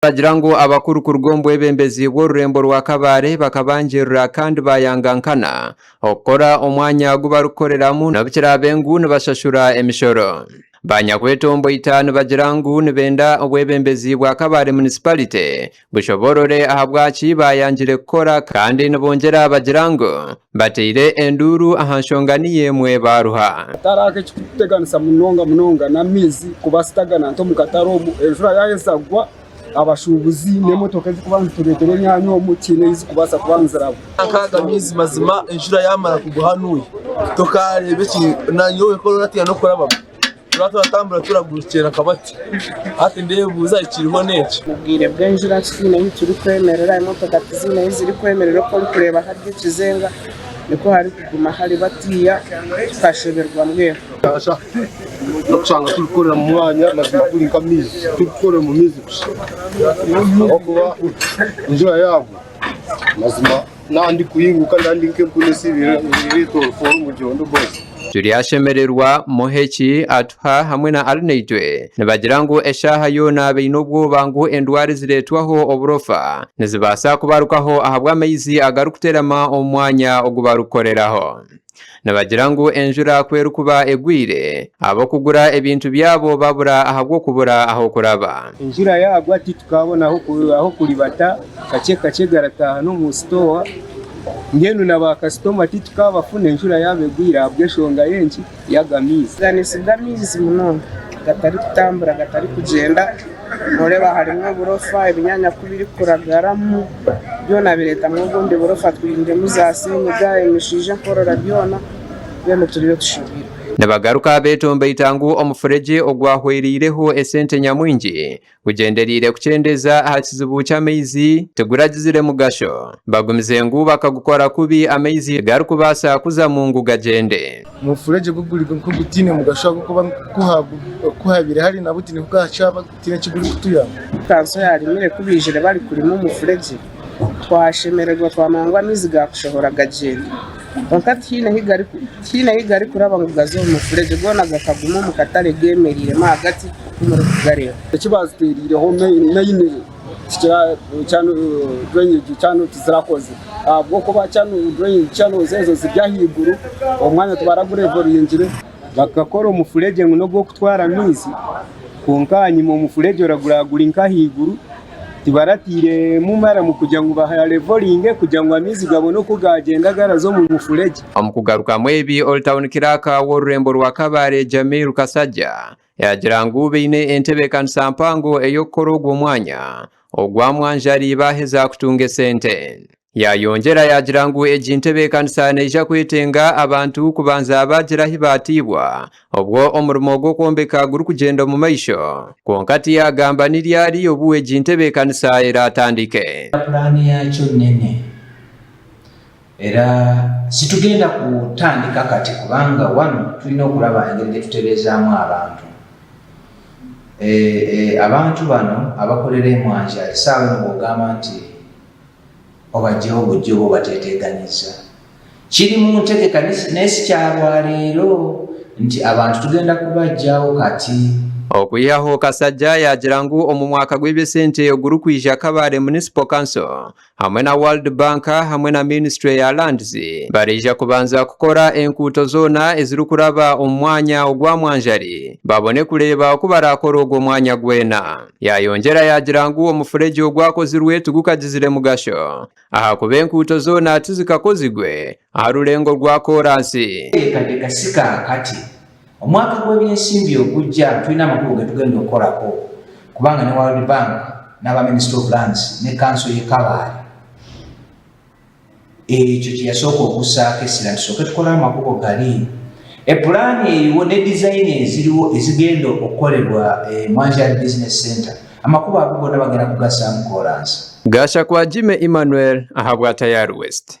Nibagira ngu abakuru kuruga omu bwebembezi bw'orurembo rwa Kabale bakabangirira kandi bayanga nkana okukora omwanya ogu barikukoreramu n'obu kiraabe ngu nibashashura emishoro. Banyakwetomboita nibagira ngu nibenda obwebembezi bwa Kabale Municipality bushoboorore ahabwaki bayangire kukora kandi nibongyera bagira ngu bateire enduuru aha nshonga niyo emwe baaruha. Akatare aka ekirikututeganisa munonga munonga n'amaizi kuba sitagana nti omu katare omu enjura yaaheza kugwa abashuubuzi n'emotoka ezirikuba nizitureetera enyanya omu tihaine ei zirikubaasa kuba niziraba. Nk'aga amaizi mazima enjura yaamara kugwa hanuya tokareeba eki nyowe nka oratiina n'okurabamu turaba turatambura turagurukyera nka bati hati ndeebuuza ekiriho n'eki. Obwire bw'enjura titwine ahu turikwemerera, emotoka tiziine ahu zirikwemerera oku orikureeba hariyo ekizenga nikwo harikuguma hari batiiya tukasheberwa mbwenu. N'okushanga turikukorera omu mwanya mazima guri nk'amaizi turikukorera omu maizi kusha ahabw'okuba enjura yaagwa mazima naaba ndikuhinguka ndaba ndi nk'empunu esiibire ereeta orufu omu rugendo rwose. Turyashemererwa, Muheki, Atuha hamwe na Arinaitwe nibagira ngu eshaaha yoona baine obwoba ngu endwara ezireetwaho oburofa nizibaasa kubarukaho ahabw'amaizi agarikuterama omu mwanya ogu barikukoreraho. Nibagira ngu enjura ku erikuba egwire, ab'okugura ebintu byabo babura ahabw'okubura ah'okuraba. Enjura yaagwa titukaabona ah'okuribata, kakye kakye garataaha n'omu sitooha, mbwenu na baakasitoma titukaabafuna enjura yaaba egwire ahabw'enshonga y'enki? Y'aga maizi. Tuganisibwa amaizi munonga gatarikutambura gatarikugyenda, noreeba harimu oburofa ebinyaanya ku birikuragaramu byona bireetamu obundi burofa twihiremu za senyiga, emishaija enkorora byona mbwenu turiyo tushobeirwe. Nibagaruka betombeita ngu omufuregye ogwahwereireho esente nyamwingi gugyendereire kukyendeza aha kizibu ky'amaizi tiguragizire mugasho. Bagumize ngu bakagukora kubi amaizi tigarikubaasa kuzamu ngu gagyende. Omufuregye gwo guri nk'ogutaine mugasho ahabw'okuba ku habaire hari na buti niho gwakyaba gutaine eki gurikutuyamba. Kanso yarimire ku baijire barikurima omufuregye twashemererwa twamanya ngu amaizi gakushohora gagyenda kwonka tihaine ahu garikuraba ngu gaze omu mufuregye goona gakaguma omu katare gemereiremu ahagati oku murikugareeba. Eki baazitereireho mainly drainage channel tizirakozire ahabw'okuba drainage channels ezo ziri ahaiguru omwanya tibaragurevoringire. Bakakora omufuregye ngu n'ogw'okutwara amaizi kwonka ahanyima omufuregye oragura guri nk'ahaiguru Tibaratairemu maramu kugira ngu baharevoringe kugira ngu amaizi gabone oku gaagyenda garaza omu mufuregye. Omu kugarukamu ebi, Old Town Clerk w'orurembo rwa Kabale, Jamil Kasajja yaagira ngu baine entebeekanisa mpango ey'okukora ogwo mwanya ogwa mwanjari baaheza kutunga esente. Yaayongyera yaagira ngu egi ntebeekanisa neija kwetenga abantu kubanza baagira ahu baatiibwa obwo omurimo gw'okwombeka gurikugyenda omu maisho. Kwonka tiyaagamba ni ryari obu egi ntebeekanisa eraatandike. Pulaani yaakyo nnene era situgenda kutandika kati kubanga wano tulina okulaba engeri gye tutereezaamu abantu. Abantu bano abakolera e Mwanjali essaawa eno bw'ogamba nti Obagyeho bugye oba obateeteeganyiza. Kiri mu ntegeka naye si kya lwaleero nti abantu tugenda kubaggyawo kati. Okwihaho Kasajja yaagira ngu omu mwaka gw'eby'esente ogurikwija Kabale Municipal Council hamwe na World Bank hamwe na Ministry ya Lands baraija kubanza kukora enkuuto zoona ezirikuraba omu mwanya ogwa Mwanjari babone kureeba oku baraakore ogwo mwanya gwena. Yaayongyera yaagira ngu omufuregye ogwakozirwe tigukagizire mugasho ahakuba enkuuto zoona tizikakozigwe aha rurengo rwa kooransi. Teekateeka si kaakati. Omwaka gw'ebyensimbi ogujja tulina amakubo getugenda okukorako kubanga ne World Bank n'aba Ministry of Lands ne kanso y'e Kabale Ekyo kye yasooka okussaako essira nti tusooke tukole amakubo gali. Epulaani eriwo ne dizayini eziriwo ezigenda okukolebwa e Mwanjali Business Centre, amakubo ago gonna bagenda kugassaamu koolansi. Gashakwa Jimmy Emmanuel ahabwa Tayari West.